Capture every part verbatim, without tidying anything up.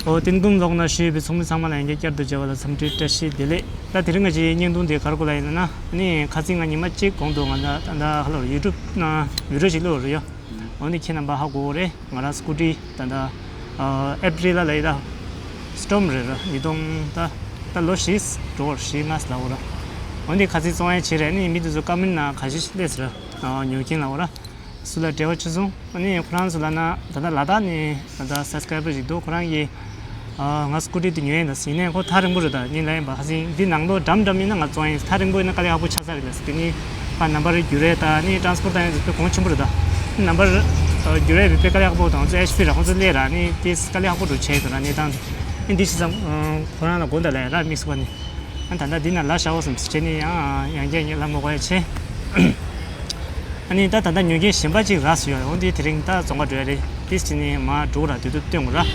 ཨོ། བསྟན་ཀུན་ལོག་ན་ཞུས་པའི་ཚོགས་མི་ཚང་མ་ལ་ཡང་བསྐྱར་བསྐྱར་དུ་མཇལ་བ་ལ་འཚམས་འདྲི་བཀྲ་ཤིས་བདེ་ལེགས། ད་དེ་རིང་ང་ཅིག་བརྙན་ཐུང་འདི་ག་རེ་སྐོར་ལ་ཡིན་ན། ཨ་ནི་ཁ་སང་ང་ཉི་མ་གཅིག་གོང་དུ་ང་ད་ད་ཧ་ལོ་ཡུ་ཊུབ་ན་བི་ཌིའོ་ཅིག་བླུགས་རེད་ཡོ། འོ་ནི་ཁྱེད་རྣམ་པ་ཧ་གོ་གི་རེད། ང་རང་སྐུ་ཊི་ད་ད་ཨེབ་རི་ལ་ལ་ཡི་ད་སི་ཊོམ་རེད་ར། ཉིས་སྟོང་ད་ད་ལོ་བཞི་འགྲོ་བར་བཞི་ལྔ་ལ་འོ་ར། འོ་ནི་ཁ་སང་བཙོང་ཡ་བྱེད་རེད། ཨ་ནི་མི་དེ་ཚོ་ཀོ་མེན་ཊི་ནང་ཁ་ཤས་ཤིག་སླེབས་ཟེར་ར། ཉོ་མཁན་ལ་འོ་ར། སུ་ལ་འབྲེལ་བ་བྱས་སོང་། ཨ་ནི་ཁོ་རང་ཚོ་ལ་ན་ད་ལྟ་ལ་དྭགས་ནས་ད་ལྟ་སབ་སི་ཀ་རའི་བར་ཞིག་འདུག་ཁོ་རང་གིས་ཨ་ང་སྐུ་ཊི་དེ་ཉོས་ཡིན་ད་ཟེར་ནས། ཁོ་ཐག་རིང་པོ་རེད་ད། ཉིན་ལ་ཡིན་པ་ཧ་སིང་འདི་ནང་ལོགས་འགྲམ་འགྲམ་ཡིན་ན་ང་བཙོང་ཡིན། ཐག་རིང་པོ་ཡིན་ན་དཀའ་ལས་ཁག་པོ་ཆགས་ས་རེད་ལ་ཟེར། དེ་ནི་ཕར་ནམ་བར་བརྒྱུད་རེས་ད་ནི་ཊ་རན་སི་པོར་ཊི་དང་ཡང་དཔེ་གོང་ཆེན་པོ་རེད་ད། ནམ་བར་བརྒྱུད་རེས་དཔེ་དཀའ་ལས་ཁག་པོ་དང་ཚོ་ཨེཆ་པི་ར་ཁོང་ཚོ་སླེབས་ར་ནི་དེ་དཀའ་ལས་ཁག་པོ་འགྲོ་བྱས་ཡོད་ད་ར། གནས་སྟངས་དེ་འདི་ཞིག་ཙམ་ཁོ་རང་ལ་དགོངས་དག་ལ་ཡ་ར་དམིགས་སུ་བ་ནི། ཨ་ད་ལྟ་འདི་ན་ལ་བཞག་འོ་བསམ་ཟེར་བྱས་ནས་ཡང་ཡང་བསྐྱར་ངས་ལབ་མ་དགོས་ཡ་བྱས། ཨ་ནི་ད་ད་ལྟ་ཉོ་མཁན་གཞན་པ་ཅིག་རག་སོང་ཡོད། འོ་འདི་དེ་རིང་ད་བཙོང་ག་འགྲོ་ཡ་རེད། དེ་བྱས་ནས་མར་འགྲོ་ར་དུས་དུ་སྟོན་དགོས་ར།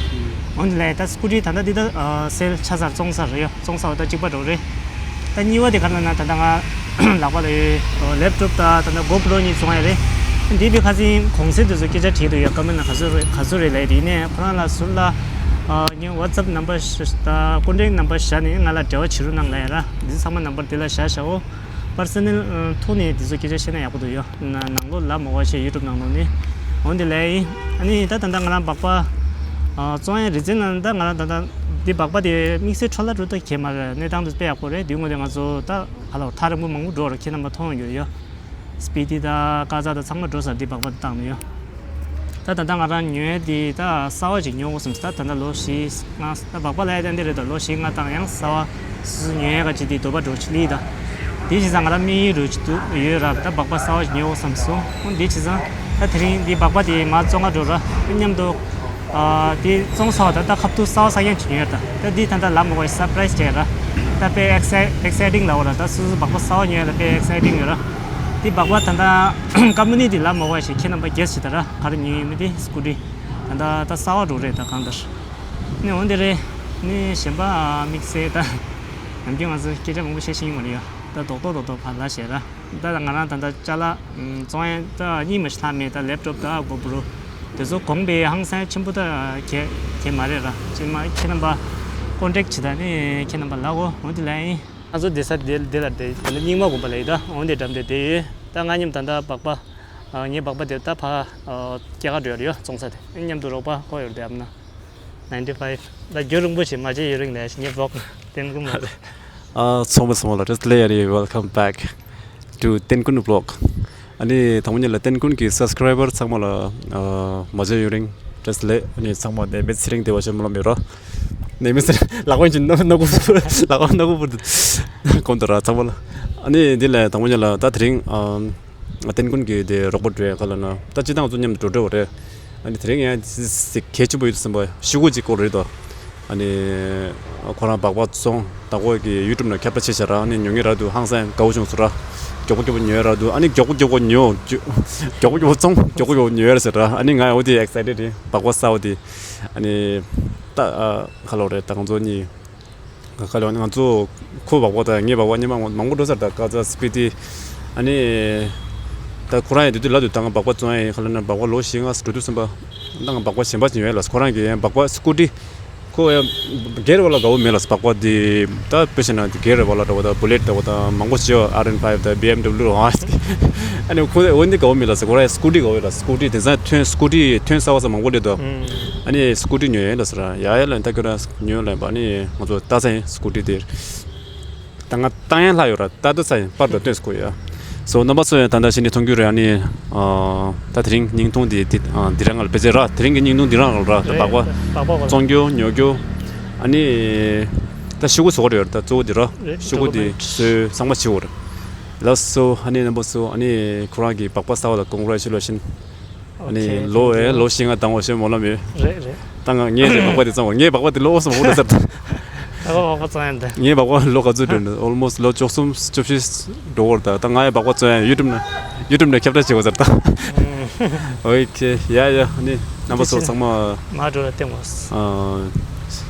འོ་འདི་ལས་ད་སྐུ་ཊི་ད་ལྟ་འདི་ད་སེལ་ཆགས་ཚར་བཙོང་ཚར་རེད་ཡོ། བཙོང་ཚར་བ་ད་གཅིག་པ་འགྲོ་རེད། ད་གཉིས་པ་དེ་ག་རེ་ལབ་ན་ད་ལྟ་ང་ལག་པ་ལ་ཡོད་ལེབ་ཊོབ་ད་ད་ལྟ་གོ་པྲོ་གཉིས་བཙོང་ཡ་རེད། འདི་བི་ཁ་སིང་གོང་ཚད་དེ་ཚོ་སྐད་ཆ་དྲིས་འདུག་ཡོད། ཀོ་མེན་ཊི་ན་ག་ཚོད་རེད་ག་ཚོད་རེད་ལབ་ཡ་དེ་ཡིན་ནས་ཁོ་རང་ལ་ཟུར་ལ་ངའི་ཝ་ཊི་སེབ་ནམ་བར་ད་ཀོན་ཊེག་ནམ་བར་བཞག་ནས་ང་ལ་འབྲེལ་བ་བྱེད་རོགས་གནང་ལབ་ཡ་ར། འདི་ཚང་མ་ནམ་བར་དེ་ལ་བཞག་བཞག་འོ། པར་སོ་ནལ་ཐོག་ནས་དེ་ཚོ་སྐད་ཆ་བཤད་ན་ཡག་པོ་འདུག་ཡོ། ནང་ལོགས་ལ་མ་བ་ཤེས་ཡུ་ཊུབ་ནང་ལོགས་ནས། འོ་འདི་ལས་ཡིན། ཨ་ནི་ད་ད་ལྟ་ང་རང་སྦག་སྦག་བཙོང་ཡ་རེད་ཟེར་ན་ད་ང་རང་ད་ལྟ་འདི་སྦག་སྦག་དེ་དམིགས་བསལ་འཕྲོ་བརླག་འགྲོ་ད་གལ་མ་རེད། གནས་སྟངས་དེ་དཔེ་ཡག་པོ་རེད། དེ་ངོས་དེ་ང་ཚོ་ད་ཧ་ལོ་ཐག་རིང་པོ་མང་པོ་འགྲོ་ར་ཁྱེད་རྣམ་པ་མཐོང་ཡོད་ཡོ། སྤི་ཏི་དང་ཀ་ཛ་དང་ཚང་མ་འགྲོ་ས་འདི་སྦག་སྦག་དེ་བཏང་ནས་ཡོ། ད་ད་ལྟ་ང་རང་ཉོས་དེ་ད་གསར་བ་ཅིག་ཉོ་དགོས་བསམ་སོང་། ད་ད་ལྟ་ལོ་བཞི་ལྔ་ད་སྦག་སྦག་ལ་ཡ་ད་འདི་རེད་ད། ལོ་བཞི་ལྔ་བཏང་ཡང་གསར་བ་སུ་ཉོ་ཡ་ག་ཅིག་དེ་འདོད་པ་འགྲོ་ཅིག་ལི་ད། དེ་བྱས་ཙང་ང་རང་དམིགས་ཡུལ་རུ་ཅིག་ཏུ་ཡོད་ར། ད་སྦག་སྦག་གསར་བ་ཅིག་ཉོ་དགོས་བསམ་སོང་། འོ་འདི་བྱས་ཙང་ད་དེ་རིང་འདི་སྦག་སྦག་དེ་མ་བཙོང་ག་འགྲོ་ར་མཉམ་དུ། ཨ་དེ་བཙོང་ཚར་བ་ད་ད་ཁ་ཐུག་གསར་བ་ས་ཡན་ཅིག་ཉོས་ཡོད་ད། ད་འདི་ད་ད་ལབ་མ་དགོས་སར་པ་རའི་སི་ཅིག་ར། ད་དཔེ་ཨེག་སའི་ཊི་ཨེག་སའི་ཊིང་ལབ་དགོས་ར། ད་སོ་སོ་སྦག་སྦག་གསར་བ་ཉོས་ཡོད་ད་དཔེ་ཨེག་སའི་ཊིང་ཡོད་ར། དེ་སྦག་སྦག་ད་ད་ཀམ་པ་ནི་དེ་ལབ་མ་དགོས་ཤིག་ཁྱེད་རྣམ་པ་གེ་སི་བྱེད་ད་ར། ག་རེ་ཉོས་ཡོད་མེད་དེ་སྐུ་ཊི་ད་ད་ད་གསར་བ་འགྲོ་རེད་ད་གང་ལྟར། ནི་འོ་འདི་རེད། ནི་གཞན་པ་དམིགས་བསལ་ད་ནམ་རྒྱུན་ང་ཚོ་སྐད་ཆ་མང་པོ་བཤད་ཤེས་ཀྱི་མ་རེད་ཡ། ད་རྡོག་རྡོག་རྡོག་རྡོག་ཕར་ལ་བཤད་ར། ད་ང་རང་ད་ལྟ་ཅ་ལག་ཨམ་བཙོང་ཡ་ད་གཉིས་མ་ཞིག་ལྷག་མེད། ད་ལེབ་ཊོབ་ད་གོ་པྲོ་དེ་ཚོ་གོང་པའི་ཧང་སང་ཆེན་པོ་ད་གས་གས་མ་རེད་ར། ཅི་མ་ཁྱེད་རྣམ་པ་ཀོན་ཊེག་བྱེད་ད་ནི་ཁྱེད་རྣམ་པ་ལ་གོ་འོ་དེ་ལ་ཡིན། ང་ཚོ་བསྡད་ས་དེ་དེ་ལ་བསྡད་ཡོད་ན་རྙིང་མ་དགོན་པ་ལ་ཡོད་ད། འོ་དེ་འགྲམ་དེ་བསྡད་ཡོད། ད་ང་མཉམ་ད་ལྟ་སྦག་སྦག་ངའི་སྦག་སྦག་དེ་ད་ཕ་སྐྱེ་ག་འགྲོ་ཡ་རེད་ཡོ། བཙོང་ས་དེ་མཉམ་དུ་རོགས་པ་ཁོ་ཡོད་དེ་ཨམ་ན། ནའིན་ཊི་ཕའིབ། ད་རྒྱུན་རིང་པོ་ཞིག་མ་བྱས་ཡུན་རིང་ལས་ཞིག་ངའི་ཝི་ལོག་བསྟན་ཀུན་མ་རེད། ཨ་ཚང་མ་ཚང་མ་ལ་བཀྲ་ཤིས་བདེ་ལེགས། Welcome back to བསྟན་ཀུན་ཝི་ལོག་ཨ་ནི་དང་པོ་ཉིད་ལ་བསྟན་ཀུན་གྱི་སབ་སི་ཀ་རའི་བར་ཚང་མ་ལ་ཨ་མ་བྱས་ཡུན་རིང་བཀྲ་ཤིས་བདེ་ལེགས། ཨ་ནི་ཚང་མ་ནད་མེད་ཚེ་རིང་བདེ་བ་ཅན་སྨོན་ལམ་ཡོད་ར། ནད་མེད་ཚེ་རིང་ལག་པ་ཅིག་སྣ་སྣ་ཁུག་ལག་པ་སྣ་ཁུག་པུར་དུ་གོམ་དུ་ར་ཚང་མ་ལ། ཨ་ནི་འདི་ལ་དང་པོ་ཉིད་ལ་ད་དེ་རིང་ཨ། བསྟན་ཀུན་གྱི་དེ་རོགས་པ་འགྲོ་ཡ་ག་ལ་ན་ད་སྤྱི་བཏང་ཚོ་མཉམ་དུ་འགྲོ་འགྲོ་བ་རེད། ཨ་ནི་དེ་རིང་ཡང་གལ་ཆེན་པོ་ཡོད་དུ་ཟིན་པ་ཤོག་གུ་གཅིག་སྐོར་རེད་དོ། ཨ་ནི་ཁོ་རང་སྦག་སྦག་བཙོང་ད་ཁོ་གི་ཡུ་ཊུབ་ནང་ཁྱབ་བསྒྲགས་བྱས་བྱས་ར། ཨ་ནི་ཉོ་མཁན་རག་འདུག་ཧང་སང་དགའ་བོ་བྱུང་སོང་ར། མགྱོགས་པོ་མགྱོགས་པོ་ཉོས་རག་འདུག་ཨ་ནི་མགྱོགས་པོ་མགྱོགས་པོ་ཉོ་མགྱོགས་པོ་མགྱོགས་པོ་བཙོང་མགྱོགས་པོ་མགྱོགས་པོ་ཉོས་ར་ཟེར་ར། ཨ་ནི་ང་འོ་དེ་ཨེག་སའི་ཊེཌ་རེད། སྦག་སྦག་གསར་བ་དེ་ཨ་ནི་ད་ཨ་ཁ་ལོ་རེད། ད་ང་ཚོ་གཉིས། ཁ་ལོ་ང་ཚོ་ཁོ་སྦག་སྦག་དང་ངའི་སྦག་སྦག་གཉིས་མ་མང་པོ་འགྲོ་ས་རེད། ད་ཀ་ཛ་སི་པི་ཏི། ཨ་ནི་ད་ཁོ་རང་ཡང་དེ་དུས་ལབ་དུས་ད་ང་སྦག་སྦག་བཙོང་ཡ་ཡིན། ཁ་ལོ་ན་སྦག་སྦག་ལོ་བཞི་ལྔ་འགྲོ་དུས་ཙམ་པ་ད་ང་སྦག་སྦག་གཞན་པ་ཅིག་ཡོད་ལ། ཁོ་རང་གི་ཡང་སྦག་སྦག་སི་ཀུ་ཊི་ཁོ་ཡང་གེར་བ་ལ་དགའ་བོ་མེད་ལ། སྦག་སྦག་དེ་ད་དཔེ་བྱས་ན་དེ་གེར་བ་ལ་འདྲ་བོ་ད་བུ་ལེཊ་འདྲ་བོ་ད་མང་པོ་ཅིག་ཡོད། ཨར་ཨེན་ཕའིབ་དང་བི་ཨེམ་ཌབ་ལིའུ་ར། ཨ་ནི་ཁོ་འོ་འདི་དགའ་བོ་མེད་ལ་ཟེར། ཁོ་རང་ཡང་སི་ཀུ་ཊི་དགའ་བོ་ཡོད་ལ། སི་ཀུ་ཊི་དེང་སང་ཐོན་སི་ཀུ་ཊི་ཐོན་གསར་བ་ཚོ་མང་པོ་སླེབས་འདུག་ཨ་ནི་སི་ཀུ་ཊི་ཉོ་ཡ་ཡིན་ལ་ཟེར། ཡ་ཡ་ལ་ད་ཁྱོད་རང་ཉོ་ལབ་པ། ཨ་ནི་ང་ཚོ་ལྟ་ས་ཡིན་སི་ཀུ་ཊི་དེ། ད་ང་བཏང་ཡ་ལྷག་ཡོད་ར། ད་ལྟ་ས་ཡིན་པར་དུ་སྟོན་སི་ཀུ་ཡ། སོ་རྣམ་པ་ཚོ་ཡང་ད་ལྟ་གཞི་ནས་མཐོང་རྒྱུ་རེད། ཨ་ནི་ད་དེ་རིང་བརྙན་ཐུང་དེ་དེ་འདི་རང་ལ་ཕལ་ཆེར་ར། དེ་རིང་གི་བརྙན་ཐུང་འདི་རང་ལ་ར། ད་སྦག་སྦག་སྦག་སྦག་བཙོང་རྒྱུ་ཉོ་རྒྱུ། ཨ་ནི་ད་ཤོག་གུ་བཟོ་ག་རེ་ཡོད་ར། ད་གཙོ་བོ་འདི་ར། རེད། ཤོག་གུ་འདི་བཟོས་ཚང་མ་བྱེད་དགོས་རེད། ལགས་སོ། ཨ་ནི་རྣམ་པ་ཚོ་ཨ་ནི་ཁོ་རང་གི་སྦག་སྦག་གསར་བ་ལ་ཀོང་གི་རེ་ཅུ་ལེ་ཤན། ཨ་ནི་ཨོ་ཁེ། ལོ་ཨེ་ལོ་བཞི་ལྔ་བཏང་བ་ཞེས་སྨོན་ལམ་ཡོད། རེད་རེད། ད་ང་ངས་རེད་སྦག་སྦག་དེ་བཙོང་བ། ངས་སྦག་སྦག་དེ་ལོ་ཨོ་སོ་མང་པོ་འགྲོ་ཚར་ད། ད་སྦག་སྦག་བཙོང་ཡ་འདི། ངས་སྦག་སྦག་ལོ་ག་ཚོད་འགྲོ་ནི། ཨོལ་མོ་སི་ཊི་ལོ་བཅུ་གསུམ་བཅུ་བཞི་འགྲོ་བར་ད། ད་ང་ཡང་སྦག་སྦག་བཙོང་ཡ་ཡུ་ཊུབ་ནང་ཡུ་ཊུབ་ནང་ཁྱབ་བསྒྲགས་བྱེད་དགོས་ཚར་ད། ཨོ་ཁེ། ཡ་ཡ། ཨ་ནི་རྣམ་པ་ཚོ་ཚང་མ་མ་འགྲོ་ལ་བསྟན་དགོས། ཨ་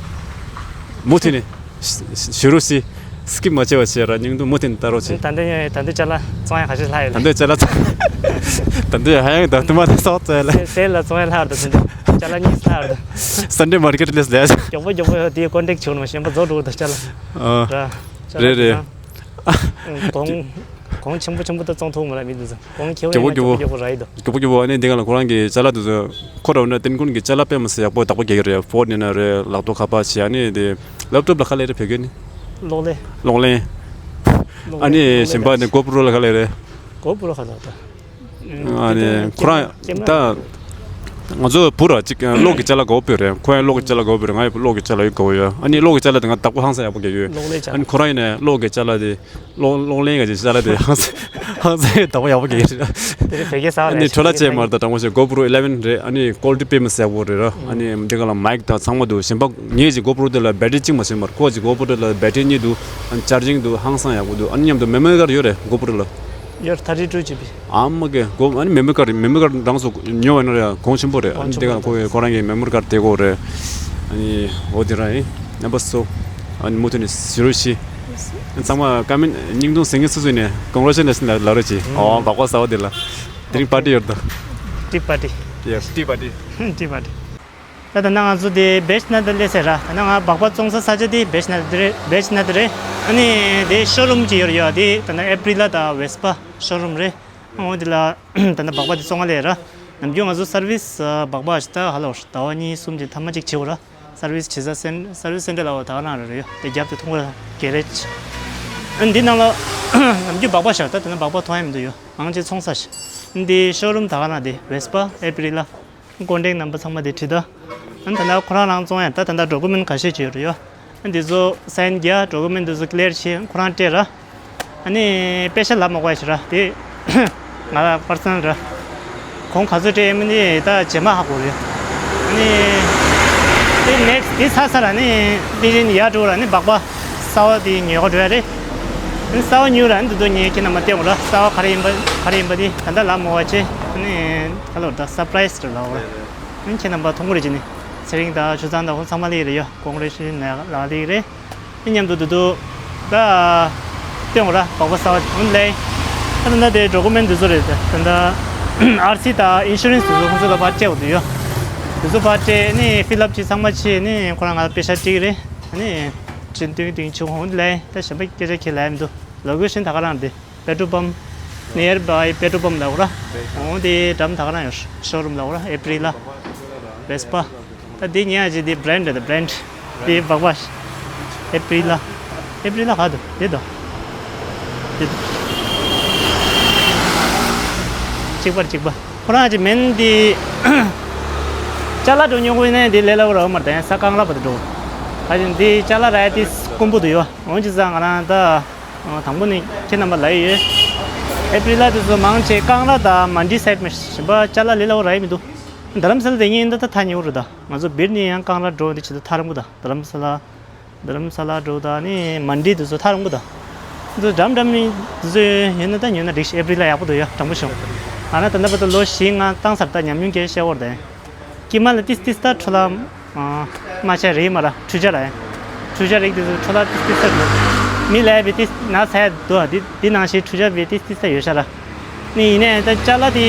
མུ་མཐུད་ནས་ཞུ་རོགས་ཞུ། སི་ཀིབ་མ་བྱས་པ་བྱས་ར། བརྙན་ཐུང་མུ་མཐུད་ནས་ལྟ་རོགས་བྱེད། ད་ལྟ་ཡང་ད་ལྟ་ཅ་ལག་བཙོང་ཡ་ཁ་ཤས་ལྷག་ཡོད་ད། ད་ལྟ་ཅ་ལག་ད་ལྟ་ཡང་ཧ་ཡང་ད་དུ་མ་ད་སོགས་བཙོང་ཡ་ལ། སེ་སེལ་ལ་བཙོང་ཡ་ལྷག་ད་དུ་འདུག་ཅ་ལག་གཉིས་ལྷག་རེད། Sunday market ལས་ལས། མགྱོགས་པོ་མགྱོགས་པོ་དེའི་ཀོན་ཊེག་བྱུང་ནས་གཞན་པ་རྫོགས་འགྲོ་གི་འདུག་ཅ་ལག་ཨ། ར། ཅ་ལག་རེད་རེད། དེ་དང་། གོང་གོང་ཆེན་པོ་ཆེན་པོ་ད་བཙོང་ཐུབ་མ་རེད་མི་འདུག་ཟེར། གོང་ཁེ་བོ་མགྱོགས་པོ་ཡིན་ན་མགྱོགས་པོ་མགྱོགས་པོ་རག་ཡི་འདུག་མགྱོགས་པོ་མགྱོགས་པོ། ཨ་ནི་འདི་ག་ལ་ཁོ་རང་གི་ཅ་ལག་དེ་ཚོ་ཁོ་ར་འོ་ན་ཏིན་ཀུན་གྱི་ཅ་ལག་དཔེ་མི་སྲིད་ཡག་པོ་བདག་པོ་རྒྱག་གི་རེད། ཕོར་ཡིན་ན་རེད། ལེབ་ཊོབ་ལ་ག་ལེ་རེད་བོད་སྐད་ནི། གློག་ཀླད། གློག་ཀླད། གློག་ཀླད། ཨ་ནི་གཞན་པ་ནི་གོ་པྲོ་ལ་ག་ལེ་རེད། གོ་པྲོ་ག་ལེ་རེད། ཨ་ནི་ཁོ་རང་ད་ང་ཚོ་བུ་ར་གཅིག་གློག་གི་ཅ་ལག་དགའ་པོ་རེད། ཁོ་ཡང་གློག་གི་ཅ་ལག་དགའ་པོ་རེད། ང་ཡང་གློག་གི་ཅ་ལག་ཡོད་དགའ་པོ་ཡོད། ཨ་ནི་གློག་གི་ཅ་ལག་དེ་ང་བདག་པོ་ཧང་སང་ཡག་པོ་རྒྱག་ཡོད། གློག་ཀླད་ཅ་ལག་ཨ་ནི་ཁོ་རང་ཡིན་ནས་གློག་གི་ཅ་ལག་དེ། གློག་གློག་ཀླད་ག་ཅིག་ཅ་ལག་དེ་ཧང་སང་ཧང་སང་བདག་པོ་ཡག་པོ་རྒྱག་ཡོད། དེ་རིང་བོད་སྐད་གསར་པ་ཨ་ནི་ནས་འཕྲོ་བརླག་བྱས་མ་རེད། ད་དྲང་པོ་བཤད་གོ་པྲོ་ཨི་ལེ་ཝན་རེད། ཨ་ནི་ཀོ་ལི་ཊི་དཔེ་མི་སྲིད་ཡག་པོ་རེད་ར། ཨ་ནི་འདི་ག་ལ་མའིག་དང་ཚང་མ་འདུག་གཞན་པ་ངེད་ཀྱི་གོ་པྲོ་དེ་ལ་བེ་ཊི་རི་གཅིག་མ་ཟིན་པར་ཁོ་ཀྱི་གོ་པྲོ་དེ་ལ་བེ་ཊི་རི་གཉིས་འདུག་ཨ་ནི་ཅར་ཇིང་འདུག་ཧང་སང་ཡག་པོ་འདུག་ཨ་ནི་མཉམ་དུ་མེ་མོ་རི་ཀར་ཡོད་རེད་གོ་པྲོ་ལ། ཡར་ཐར་ཊི་ཊུ་ཇི་བི། ཨ་མ་གེ་གོ་ཨ་ནི་མེ་མོ་རི་ཀར་མེ་མོ་རི་ཀར་རང་སུ་ཉོ་བ་ན་རེད། གོང་ཆེན་པོ་རེད། ཨ་ནི་དེ་ག་ཁོ་ཁོ་རང་གི་མེ་མོ་རི་ཀར་དེ་གོ་རེད། ཨ་ནི་འོ་དེ་རང་ཡིན་རྣམ་པ་སོ། ཨ་ནི་མུ་མཐུད་ནས་ཟི་རོ་བཞི། ཚང་མ་ཀ་མེན་སྙིང་ཐུང་ཟིང་ངེ་སུ་སུ་ནས་ཀོང་གྷ་རེ་ཅུ་ལེ་ཤན་ལ་ལབ་རོགས་གྱིས། ཨོ་སྦག་སྦག་ཟ་བ་དེ་ལ། དེ་རིང་པར་ཊི་ཡོད་དོ། ཊི་པར་ཊི། ཡེ་ཊི་པར་ཊི། ཊི་པར་ཊི། ད་ད་ནང་ང་ཚོ་དེ་བེ་ཤི་ནཱ་ཐ་སླེབས་ཟེར་ར། ད་ནང་ང་སྦག་སྦག་བཙོང་ས་ས་ཆ་དེ་བེ་ཤི་ནཱ་ཐ་རེད། བེ་ཤི་ནཱ་ཐ་རེད། ཨ་ནི་དེ་ཤོ་རུམ་ཅིག་ཡོད་རེད་ཡོད། དེ་ད་ནང་ཨེ་པི་རི་ལ་དང་ཝེ་སི་པ་ཤོ་རུམ་རེད། འོ་དེ་ལ་ད་ནང་སྦག་སྦག་དེ་བཙོང་ག་སླེབས་ར། ནམ་རྒྱུན་ང་ཚོ་སར་ཝི་སི་སྦག་སྦག་ཞིག་ད་ཧ་ལོ་ཟླ་བ་གཉིས་གསུམ་གྱི་ཐ་མ་གཅིག་བྱེད་འོ་ར། སར་ཝི་སི་བྱེད་ས་སེན་སར་ཝི་སི་སེན་ཊར་ལ་འོ་ད་ག་རང་རེད་ཡོད། དེ་རྒྱབ་དེ་ཐུང་ར་གེ་རེ་ཇི། ཨ་ནི་འདི་ནང་ལ་ནམ་རྒྱུན་སྦག་སྦག་བཞག་ད་དེ་ནང་སྦག་སྦག་མཐོང་ཡ་མི་འདུག་ཡོད། མང་ཆེ་ཚོང་ས་ཞིག་འདི་ཤོ་རུམ་ད་ག་རང་དེ་ཝེ་སི་པ་ཨེ་པི་རི་ལ། ཀོན་ཊེག་ནམ་བར་ཚང་མ་དེ་བྲིས་ད། ཨ་ནི་ད་ལྟ་ཁོ་རང་རང་བཙོང་ཡ་ད་ད་ལྟ་ཌོ་ཀུ་མེན་ཊི་ཁ་ཤས་ཅིག་ཡོད་རེད་ཡོད། ཨ་ནི་འདི་ཚོ་སའིན་རྒྱག་ཌོ་ཀུ་མེན་ཊི་འདི་ཚོ་ཀི་ལི་ཡར་བྱེད་ཁོ་རང་སྤྲད་ར། ཨ་ནི་པེ་ཤ་ལབ་མ་དགོས་ཞེས་ར་དེ་ང་ལ་པར་སོ་ནལ་ར། གོང་ག་ཚོད་སྤྲད་ཡིན་མིན་ནི་ད་རྗེས་མ་ཧ་གོ་རེད། ཨ་ནི་དེ་ནེག་སི་དེ་ཚར་ཚར་ཨ་ནི་དེ་རིང་ཡར་འགྲོ་ར་ཨ་ནི་སྦག་སྦག་གསར་པ་དེ་ཉོ་ག་འགྲོ་ཡ་རེད། ཨ་ནི་གསར་པ་ཉོས་ར་ཨ་ནི་འདི་ཚོ་ངས་ཁྱེད་རྣམ་པ་སྟོན་དགོས་ར། གསར་པ་ག་རེ་ཡིན་པ་ག་རེ་ཡིན་པ་དེ་ད་ལྟ་ལབ་མ་དགོས་བྱས། ཨ་ནི་ག་ལབ་ད་སར་པ་རའི་སི་རེད་ལབ་ར། ཨ་ནི་ཁྱེད་རྣམ་པ་མཐོང་གི་རེད་ཅེས་ནི། ཚེ་རིང་དང་ཆུ་ཚང་དང་ཁོང་ཚང་མ་སླེབས་རེད་ཡ། ཀོང་གྷི་རེ་ཆུ་ལེ་ཤན་ལ་སླེབས་རེད། ཨ་མཉམ་དུ་དུ་དུ་ད་སྟོན་དགོས་ར་སྦག་སྦག་གསར་པ་འོན་ལེ། ད་ད་ལྟ་དེ་ཌོ་ཀུ་མེན་ཊི་འདི་ཚོ་རེད། ད་ད་ལྟ་ཨར་སི་དང་ཨིན་ཤུ་རན་སི་འདི་ཚོ་ཁོང་ཚོ་ལ་ཕར་སྤྲད་དགོས་འདུག་ཡོ། འདི་ཚོ་ཕར་སྤྲད་ནི་ཕིལ་ལབ་བྱས་ཚང་མ་བྱས་ནི་ཁོ་རང་ང་ལ་པེ་ཤ་སྤྲད་ཀྱི་རེད། ཨ་ནི་ཅིན་ཏུང་ཏུང་ཆུ་འོན་ལེ། ད་གཞན་པ་སྐད་ཆ་ཁྱེད་ལབ་ཡ་མི་འདུག་ལོ་ཀེ་ཤན་ད་ག་རང་རེད། པེ་ཊོལ་པམ་ནེར་བའི་པེ་ཊོལ་པམ་ལ་འོ་ར། འོ་དེ་འགྲམ་ད་ག་རང་ཡོད། ཤོ་རུམ་ལ་འོ་ར་ཨེ་པི་རི་ལ། ཝེ་སི་པ། ད་དེ་ཉལ་ཡ་ཅིག་དེ་བྷི་རན་ཌི་རེད། བྷི་རན་ཌི་དེ་སྦག་སྦག་ཨེ་པི་རི་ལ། ཨེ་པི་རི་ལ་ག་འདུག་དེ་འདུག་དེ་འདུག་གཅིག་པར་གཅིག་པ། ཁོ་རང་ཅིག་མེན་དེ། ཅ་ལག་འགྲོ་ཉོ་དགོས་ན་དེ་ལས་སླ་པོ་ར་མ་རེད། ད་ཡང་ས་གང་ལ་བར་དུ་འགྲོ། ག་ཅིག་དེ་ཅ་ལག་ར་ཡ་དེ་དཀོན་པོ་འདུག་ཡོ། འོན་ཅི་ཙང་ང་རང་ད། དང་པོ་ནི་ཁྱེད་རྣམ་པ་ལ་ཡོད། ཨེ་པི་རི་ལ་དེ་ཚོ་མང་ཆེ་ཀང་ར་དང་མན་ཌི་སའིཌ་མ་གཞན་པ་ཅ་ལག་ལས་སླ་པོ་རག་གི་མི་འདུག་རྡ་རམ་ས་ལ་དེ་ཉིན་འདི་ད་ཐག་ཉེ་པོ་རེད། ད་ང་ཚོ་སྦིར་ནས་ཡང་ཀང་ར་འགྲོ་འདི་བྱེད་དུས་ཐག་རིང་པོ། ད་རྡ་རམ་ས་ལ། རྡ་རམ་ས་ལ་འགྲོ་ད་ནི་མན་ཌི་དེ་ཚོ་ཐག་རིང་པོ། ད་འདི་འགྲམ་འགྲམ་ནི་དེ་ཚོ་ཡོད་ན་ད་ཉོས་ན་འགྲིག་ཤག་ཨེ་པི་རི་ལ་ཡག་པོ་འདུག་ཡ། དྲང་པོ་ཞུ། ང་རང་ད་ལྟ་བར་དུ་ལོ་བཞི་ལྔ་བཏང་ཚར། ད་ཉམས་མྱོང་སྐད་བཤད་དགོས་རེད་ད། དཀྱིལ་མ་ལ་ཏིས་ཏིས་ད་འཕྲོ་བརླག་མ་ཆགས་རེད་མ་ར། འཕྲུལ་ཆ་ར་ཡ། འཕྲུལ་ཆ་རིགས་དེ་ཚོ་འཕྲོ་བརླག་ཏིས་ཏིས་ད་འགྲོ། མི་ལ་ཡ་བི་ཏིས་ན་ཚ་ཡ་འདུག་འདི་འདི་ནང་བཞིན་འཕྲུལ་ཆ་བི་ཏིས་ཏིས་ད་ཡོད་ཤག་ར། ནི་ཡིན་ནའི་ད་ཅ་ལག་དེ་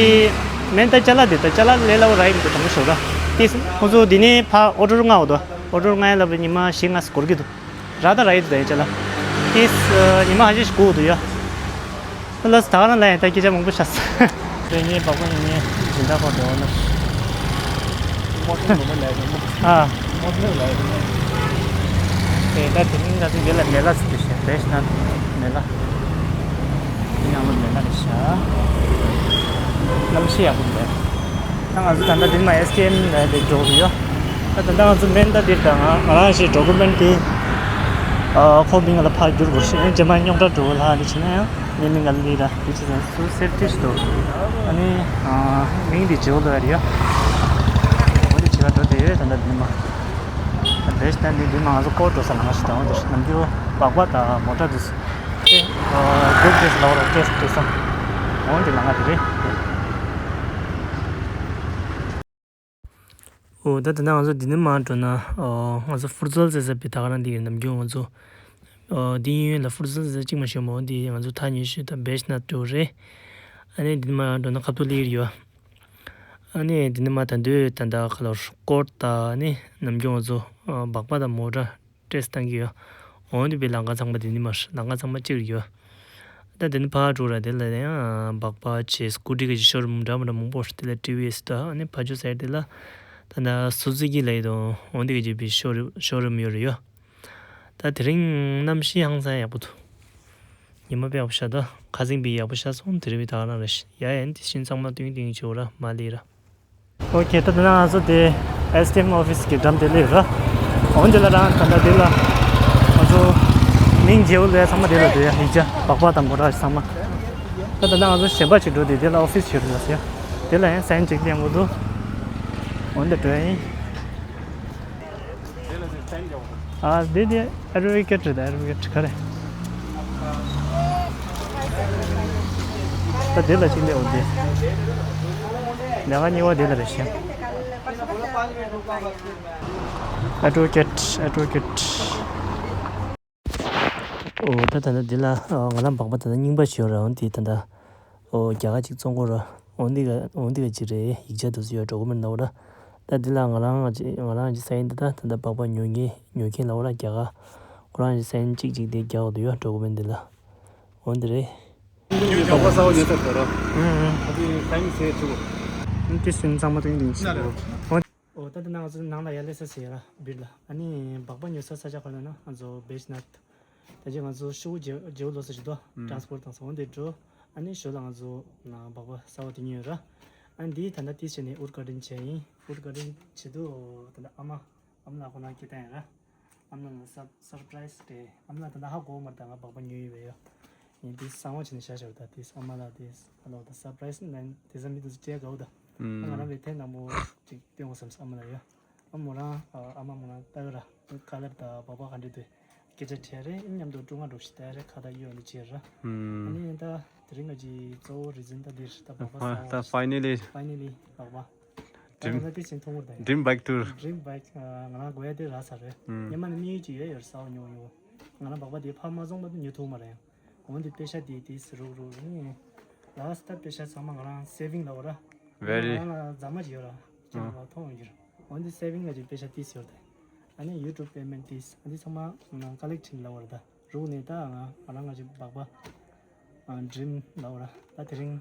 མེན། ད་ཅ་ལག་དེ་ད་ཅ་ལག་ལས་སླ་པོ་རག་གི་མི་འདུག་དྲང་པོ་ཞུ་ར། ཏིས་ཁོང་ཚོ་འདི་ནས་ཕ་ཨོ་ཌར་མངགས་འོ་དོ། ཨོ་ཌར་མངགས་ཡ་ལ་བ་ཉི་མ་བཞི་ལྔ་འགོར་གི་འདུག་ར་ད་ར་ཡི་དུ་ད་ཡི་ཅ་ལ། ཏིས་ཉི་མ་ཧ་ཅིག་སྒུག་འདུག་ཡ། ལ་ད་ག་རང་ལ་ཡང་ད་སྐད་ཆ་མང་པོ་ཤ་ས། དེ་ངའི་སྦག་སྦག་ཡིན་ངའི་སྦྱིན་བདག་ཁོ་འགྲོ་ན། མོ་ཊ་ནང་ལ་ཡོད་མོ། ཨ། མོ་ཊ་ནང་ལ་ཡོད། དེ་ད་དེ་རིང་ང་ཚོ་ཡོད་ལ་མེ་ལ་ཟེར་དུ་ཤ་བེ་ཤ་ན་མེ་ལ། དེ་ཡང་ལ་མེ་ལ་རེད་ཤ། གནམ་གཤིས་ཡག་པོ་འདུག་ད་ང་ཚོ་ད་ལྟ་འདིར་མ་ཨེས་ཀེ་ཨེམ་ལ་འདིར་འགྲོ་གི་ཡོད། ད་ད་ལྟ་ང་ཚོ་མེན་ད་འདིར་ད་ང་ང་རང་ཞིག་ཌོ་ཀུ་མེན་ཊི་དེ་ཨ་ཁོ་མིང་ལ་ཕར་བསྒྱུར་དགོས་ཤེས། རྗེས་མ་རྙོག་དྲ་འགྲོ་ལ་འདི་བྱས་ན་ཡང་ངའི་མིང་ལ་ལི་ར་འདི་བྱས་ན་སུ་སེབ་ཏི་ཞིག་འདུག་ཨ་ནི་ཨ་མིང་འདི་ཇོ་ལོ་རེད་ཡ། འོ་འདི་བྱེད་ག་འགྲོ་བསྡད་ཡོད། ད་ལྟ་འདི་མ་ད་བེ་ཤ་ད་འདི་འདི་མ་ང་ཚོ་སྐོར་འགྲོ་ས་ལ་མ་ཞིག་དང་འདིར་ནམ་རྒྱུན་སྦག་སྦག་དང་མོ་ཊ་འདི་ཚོ་ཨེ་ཨ་རྒྱུག་འདྲེས་ལ་འོ་ར་འདྲེས་འདྲེས་སམ་འོ་འདི་ལ་ང་འདི་རེད། འོ་ད་ད་ལྟ་ང་ཚོ་འདི་ནས་མར་འགྲོ་ན། ཨོ་ང་ཚོ་ཧྥུར་ཛལ་ཟེར་ས་བི་ད་ག་རང་འདི་ཡིན་ནམ་རྒྱུན་ང་ཚོ། ཨོ་འདི་ཡིན་ཡོད་ལ་ཧྥུར་ཛལ་ཟེར་ས་གཅིག་མ་ཤོད་མོ། འདི་ང་ཚོ་ཐག་ཉེ་ཤོས་ད་བེ་ཤ་ན་ཏུ་རེད། ཨ་ནི་འདི་ནས་མར་འགྲོ་ན་ཁ་ཐུག་ལི་ཡོད། ཨ་ནི་དེ་ནི་མ་ད་དུས་ད་ལྟ་ཁ་ལོར་སྐོར་ད་ནི་ནམ་རྒྱུན་ང་ཚོ་ཨ་སྦག་སྦག་དང་མོ་ཊ་ཊེ་སི་བཏང་གི་ཡོད། འོན་ཏེ་བའི་ལམ་ཁ་ཚང་མ་དེ་ནི་མར་ལམ་ཁ་ཚང་མ་གཅིག་རེད་ཡོད། ད་དེ་ནི་ཕར་འགྲོ་ར་དེ་ལ་ཡང་སྦག་སྦག་བྱས་སྐུ་ཊི་གི་ཤོ་རུམ་འདྲ་མི་འདྲ་མང་པོ་དེ་ལ་ཊི་ཝི་ཨེ་སི་ད་ཨ་ནི་ཕར་ཕྱོགས་ཟེར་དེ་ལ་ད་ད་སུ་ཛུ་ཀི་ལ་ཡོད་དོ། འོན་ཏེ་གི་ཅིག་བའི་ཤོ་རུམ་ཤོ་རུམ་ཡོད་རེད་ཡོད། ད་དེ་རིང་གནམ་གཤིས་ཧང་སང་ཡག་པོ་འདུག་ཉི་མ་དཔེ་ཡག་པོ་ཤར་འདུག་ཁ་སང་དཔེ་ཡག་པོ་ཤར་སོང་། དེ་རིང་དཔེ་ད་ག་རང་རེད་ཤག་ཡ་ཡན་དེ་བཞིན་ཚང་མ་ཏིང་ཏིང་བྱེད་འོ་ར་མ་ལི་ར། ཨོ་ཁེ། ད་ད་ང་ཚོ་དེ་ཨེ་སི་ཌི་ཨེམ་ཨོ་ཕི་སི་གི་འགྲམ་དེ་སླེབས་ར། འོན་ཏེ་ལ་རང་ད་ད་དེ་ལ་ང་ཚོ་མིང་རྗེ་བོ་ལས་ཚང་མ་དེ་ལ་འདུག་ཡ། ཡིག་ཆ་སྦག་སྦག་དང་མོ་ཊ་ཚང་མ། ད་ད་ང་ཚོ་གཞན་པ་ཅིག་འགྲོ་དེ་དེ་ལ་ཨོ་ཕི་སི་ཡོད་རེད་ཟེར་ཡ། དེ་ལ་ཡང་སའིན་ཅིག་ལེན་དགོས་འདུག་འོན་ཏེ་འགྲོ་ཡ་ཡིན། ཨ་འདི་དེ་ཨེ་ཌི་བྷོ་ཀེ་ཊི་རེད། ཨེ་ཌི་བྷོ་ཀེ་ཊི་ག་རེ། ད་འདི་ལ་ཅིག་སླེབས་འོ་འདི། ལས་ཀ་གཉིས་པ་འདི་ལ་རེད་ཤག་ཨེ་ཌི་བྷོ་ཀེ་ཊི། ཨེ་ཌི་བྷོ་ཀེ་ཊི། ཨོ་ད་ད་ད་འདི་ལ་ང་རང་སྦག་སྦག་ད་ད་རྙིང་པ་ཞིག་ཡོད་ར། འོན་ཏེ་ད་ད། ཨོ་རྒྱ་གར་ཅིག་བཙོང་གོ་ར། འོན་ཏེ་ག་འོན་ཏེ་ག་ཅི་རེད། ཡིག་ཆ་དུ་སུ་ཡོད་འགྲོ་གི་མིན་ནོ་ར། ད་འདི་ལ་ང་རང་ང་ཅི་ང་རང་ཅི་སའིན་འདི་ད་ད་ད་སྦག་སྦག་ཉོ་མཁན་ཉོ་མཁན་ལ་འོ་ར་རྒྱ་གར། ཁོ་རང་ཅི་སའིན་གཅིག་གཅིག་དེ་རྒྱག་འོ་དུ་ཡོད་འགྲོ་གི་མིན་འདི་ལ། འོན་ཏེ་རེད། ཉོ་གོ་ས་འོ་ཉོ་ཐུབ་འགྲོ་ར། ཨུ་ཨུ། ཨ་དེ་སའིན་ཟེར་ཆུ་གོ། ཨུ་དེ་སུན་ཚང་མ་དུ་ཡིན་དུ་ཡིན་ཆུ་གོ། འོ་ད་ད་ང་ཚོ་ནང་ལ་ཡར་སླེབས་ས་ཟེར་ར་བིར་ལ། ཨ་ནི་སྦག་སྦག་ཉོ་ས་ས་ཆ་ག་ལ་ན་ང་ཚོ་བེ་ཤ་ནཱཐ། ད་ཅི་ང་ཚོ་ཤོག་བུ་བརྗེ་བརྗེ་པོ་ལོ་ས་ཞིག་འདུག་ཨུམ། ཊ་རན་སི་པོར་ཊི་བཏང་སོང་། འོ་འདི་འགྲོ། ཨ་ནི་ཞོར་ལ་ང་ཚོ་ན་སྦག་སྦག་ཟ་བ་དེ་ཉོས་ཡོད་ར། ཨ་ནི་འདི་ད་ལྟ་ཏིས་བྱས་ནས་ཨུར་ག་ཌེན་བྱས་ཡིན། ཨུར་ག་ཌེན་བྱེད་དུས་ད་ལྟ་ཨ་མ་ཨ་མ་ལགས་ཁོ་ན་སྐད་བཏང་ཡིན་ར། ཨ་མ་ལགས་ལ་སར་སར་པ་རའི་སི་རེད། ཨ་མ་ལགས་ད་ལྟ་ཧ་གོ་མ་རེད། ད་ང་སྦག་སྦག་ཉོས་ཡོད་པས་ཡོ། ཡིན་དེ་གསང་བ་བྱས་ནས་བཞག་བཞག་ད་དེ་ཨ་མ་ལགས་དེ་ཨ་ལོ་ད་སར་པ་རའི་སི་ནང་དེ་ཚ་མི་དུ་སྤྲད་དགའ་བོ་ད། ཨུམ། ང་རང་བས་དེ་ནང་མོ་ཅིག་སྟོན་དགོས་བསམ་སོང་ཨ་མ་ལགས་ཡོ། ཨ་མོ་རང་ཨ་མ་མོ་རང་ལྟ་གི་ར། ཁ་ལར་དང་སྦག་སྦག་ག་འདྲ་འདུག་སྐད་ཆ་དྲིས་རེད། མཉམ་དུ་ཀྲུང་ཧྭ་འགྲོ་ཞིག་ལྟ་རེད། ཁ་བརྡ་གཡོ་འདི་བྱེད་ར། ཨ་ནི་ད་དེ་རིང་ང་ཅི་གཙོ་བོ་རི་ཛིན་ད་འདིར་ད་སྦག་སྦག་ད་ས་ཕའི་ནལ་ལི། ཕའི་ནལ་ལི་སྦག་སྦག་ད་ང་ད་དེ་ཕྱིན་ཐུང་ངུར་ད་ཡིན། ཌི་རིམ་བྷའིཀ་ཊུར། ཌི་རིམ་བྷའིཀ་ང་རང་དགོས་ཡ་དེ་རག་ཚར་རེད། སྙེ་མ་ནི་དམིགས་ཡུལ་ཅིག་ཡོད་ཡོད་ས་བ་ཉོ་ཉོ། ང་རང་སྦག་སྦག་དེ་ཕར་མ་སོང་བར་དུ་ཉོ་ཐུབ་མ་རེད། འོན་ཏེ་པེ་ཤ་དེ་དེ་སི་རུག་རུག་ནི། ལ་སི་ད་པེ་ཤ་ཚང་མ་ང་རང་སེ་བིང་ལ་བ་ར། ཝེ་རི། ང་རང་ལ་རྫ་མ་ཅིག་ཡོད་ར། ཁྱེད་རང་ལ་ཐོང་ཡོད་ར། འོན་ཏེ་སེ་བིང་ལ་ཅིག་པེ་ཤ་དེ་སི་ཡོད་དེ། ཨ་ནི་ཡུ་ཊུབ་པེ་མེན་ཊི་དེ་སི་ཨ་ནི་ཚང་མ་ང་རང་ཀ་ལེག་ཊིང་ལ་བ་ར་ད། རུག་ནི་ད་ང་ང་རང་ང་ཅིག་སྦག་སྦག་ཨ་ཌི་རིམ་ལ་བ་ར། ད་དེ་རིང་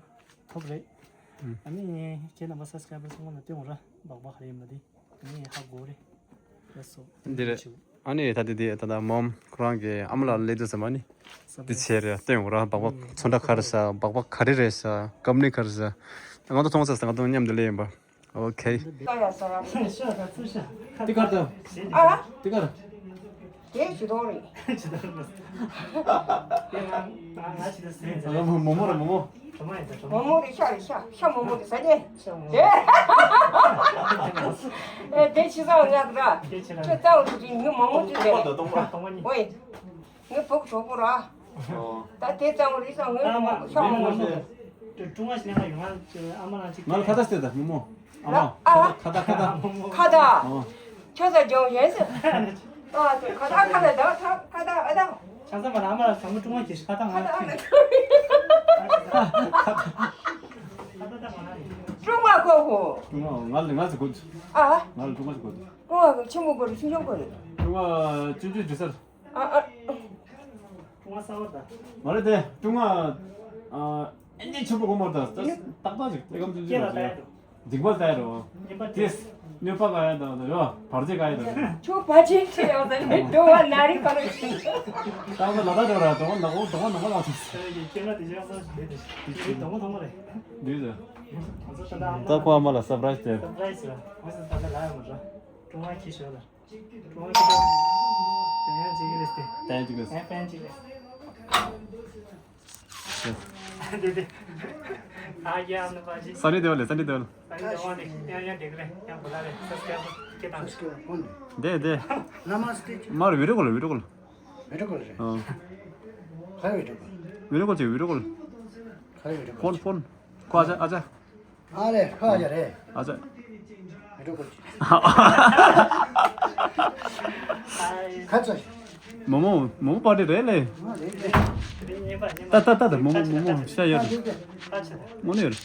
ཐོབ་རེད། ཨ་ནི་ཁྱེད་རྣམ་པ་སབ་སི་ཀ་རའི་བར་ཚང་མ་ལ་སྟོན་འོ་ར། སྦག་སྦག་ཧ་ཡིན་ལ་དེ། ཨ་ནི་ཧ་གོ་རེད། ལགས་སོ། འདི་རེད། ཨ་ནི་ད་དེ་དེ་ད་ད་མོམ་ཁོ་རང་གི་ཨ་མ་ལགས་ལས་དུས་ཙམ་ཨ་ནི་འདི་བྱས་རེད། སྟོན་འོ་ར། སྦག་སྦག་ཚོན་ཁྲ་ག་རེ་ཟ། སྦག་སྦག་ག་རེ་རེད་ཟ། ཀམ་ནི་ག་རེ་ཟ། ང་ཚོ་མཐོང་ས་ཟ། ང་ཚོ་མཉམ་དུ་ལས་ཡིན་པ། ཨོ་ཁེ། ཏི་ཀར་ཏོ། ཨ། ཏི་ཀར། དེ་ཇི་ལྟར་རེད། མོ་མོ་རེད་མོ་མོ། མོ་མོ་རེད། ཤ་རེད་ཤ། ཤ་མོ་མོ་རེད་ཟ་ནས། ཨེ་དེ་ཕྱི་ས་ང་ར། ཁྱོད་རྩ་བ་ཏུ་ཅིག་ངའི་མོ་མོ་ཅིག་རེད། ཨོའི། ངའི་བུ་གྲོགས་པོ་ར། ད་དེ་རྩ་བ་རེད་ས་ངའི་ཤ་མོ་མོ་ཅིག་རེད། ཀྲུང་ཨ་ཞིག་ལ་ཡོང་ང་ཨ་མ་ལགས་ཅིག་ང་ལ་ཁ་བརྡ་ཞིག་ལྟོས་དང་མོ་མོ། ཨ་མ། ཨ། ཁ་བརྡ་ཁ་བརྡ། ཁ་བརྡ། ཨ། ཁྱོད་ཚ་ཇོ་ཡན་ཟེར། ཨ་དེ་ཁ་བརྡ་ཁ་བརྡ་ད་ཁ་བརྡ་ཨ་ད། ཆང་ས་མ་ལ་ཨ་མ་ལགས་ཚང་མ་ཀྲུང་ཨ་གྱིས་ཤིག་ཁ་བརྡ་ང་ཁ་བརྡ། ཀྲུང་ཨ་ཁོ་ཧོ། ཀྲུང་ཨ་ང་ལ་ང་ཚོ་གོ། ཨ། ང་ལ་ཀྲུང་ཨ་ཞིག་གོ། ཀྲུང་ཨ་ཆེན་མོ་གོ་རེད། ཆུང་ཆུང་གོ་རེད། ཀྲུང་ཨ་ཆུང་ཆུང་འདྲི་སར། ཨ་ཨ། ཀྲུང་ཨ་གསར་པ་ད། མ་རེད་དེ། ཀྲུང་ཨ། ཨ། ཨེ་ནི་ཆུ་བོ་གོ་མར་ད། ཏག་ཏག་ཅིག་ཏེ་ཀམ་ཆུང་ཆུང་ལ་ད། འཇིགས་པ་ལྟ་ཡ་རོ། ཏིས། གནོད་པ་ག་ཡ་ད་ད་ཡོ། བར་ཆད་ག་ཡ་ད་ད། ཆུ་བ་ཆེན་ཆེ་ཡོད་ད་ནི་འགྲོ་བ་ན་རི་ག་རེ་ཞིག་ཏག་ཏག་ལ་ད་འགྲོ་ར། དོ་ནག་འོ་དོ་ནག་ལ་ཆུ། ད་ཀོ་ཨ་མ་ལ་སར་པ་རའི་སི་དེ། སར་པ་རའི་སི་ར། ང་ཚོ་ད་ལྟ་ཨ་མ་ལ་སར་པ་རའི་སི་དེ། སར་པ་རའི་སི་ར། ང་ཚོ་ད་ལྟ་ལ་ཡོང་ར། ཀྲུང་ཨ་ཁྱི་ཞོ་ལ། ཀྲུང་ཨ་ཁྱི་ཞོ། དེ་ཡང་ཅིག་རེད་དེ། དེ་ཡང་ཅིག་རེད། ཡང་ཕན་ཅིག་རེད། དེ་དེ། ཨ་ཡ་ནུ་པ་ཅི། སན་ནི་དེ་བ་ལེ། སན་ནི་དེ་བ་ལེ། སན་ནི་དེ་བ་ལེ། ཡང་ཡང་དེ་ག་རེད། ཡང་བུ་ལ་རེད། སབ་སི་ཀ་རབ་སྐྱེ་དང་། དེ་དེ། ནམ་སྟེ། མར་བི་ཌི་ཡོ་ཀོལ་བི་ཌི་ཡོ་ཀོལ། བི་ཌི་ཡོ་ཀོལ་རེད། ཨ། ག་བི་ཌི་ཡོ་ཀོལ། བི་ཌི་ཡོ་ཀོལ་ཅིག་བི་ཌི་ཡོ་ཀོལ། ག་བི་ཌི་ཡོ་ཀོལ། ཕོན་ཕོན། ཁོ་ཨ་ཅག་ཨ་ཅག་ཨ་ལེ་ཁ་ཡ་རེད། ཨ་ཅག་མི་འགྲོ་གོ་ཅི། ཁ་ཚ་ཞིག་མོ་མོ་མོ་མོ་པར་ཊི་རེད་ལེ། ཨ་རེད་རེད། ཏ་ཏ་ཏ་ཏ་མོ་མོ་མོ་མོ་ཤ་ཡོད་རེད། ཨ་ཆ་ད། མོ་ནི་ཡོད་རེད།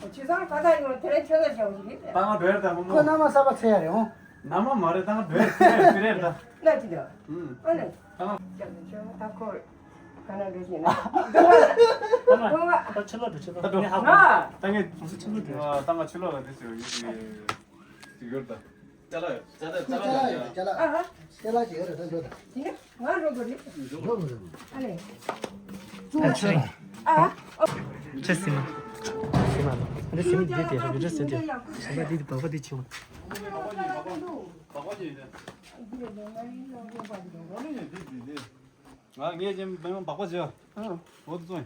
ཁྱེད་ཚང་ཁ་བཏགས་ཡོད་དེ་རིང་ཁྱོད་ཚོ་བྱ་བ་ཞིག་རེད། ད་ང་བྲོས་ད་མོ་མོ། ཁོ་མནའ་མ་གསར་པ་འཚོལ་ཡ་རེད་འོང་། མནའ་མ་མ་རེད་ད་ང་བྲོས་ཟེར་རེད་ད། ལ་ཅི་ད། ཨུམ། ཨ་ནི། ད་ང་། ད་ཁོ། ག་ན་འགྲོ་ཞེ་ན། ད་ང་། ད་ཕྱི་ལོགས་འགྲོ་ཕྱི་ལོགས་ད་འགྲོ། ནི་ཧ་གོ་ད་ངས་ང་ཚོ་ཕྱི་ལོགས་འགྲོ། ད་ང་ཕྱི་ལོགས་ལ་དེ་ཟེར་ཡོད་ཀྱི་ཅིག་ཡོད་ད། ཅ་ལག་ཅ་ལག་ཅ་ལག་ཅ་ལག་ཅ་ལག་ཅ་ལག་ཅིག་ཡོད་རེད་ད་འགྲོ་ད། དེ་ནི་ང་འགྲོ་དགོས་རེད། འགྲོ་དགོས་རེད། ཨ་ལེ། ཨ་ཆེ། ཨ། ཆེ་སི་མ། སི་མ་ལ། འདི་སི་མ་འདི་དེ་ར་འདི་སི་འདི། སི་མ་འདི་འདི་བག་པ་འདི་ཆེ་བ། ང་ངས་ཅན་བེ་མ་བག་པ་བྱས། ཨོ་ཙོ།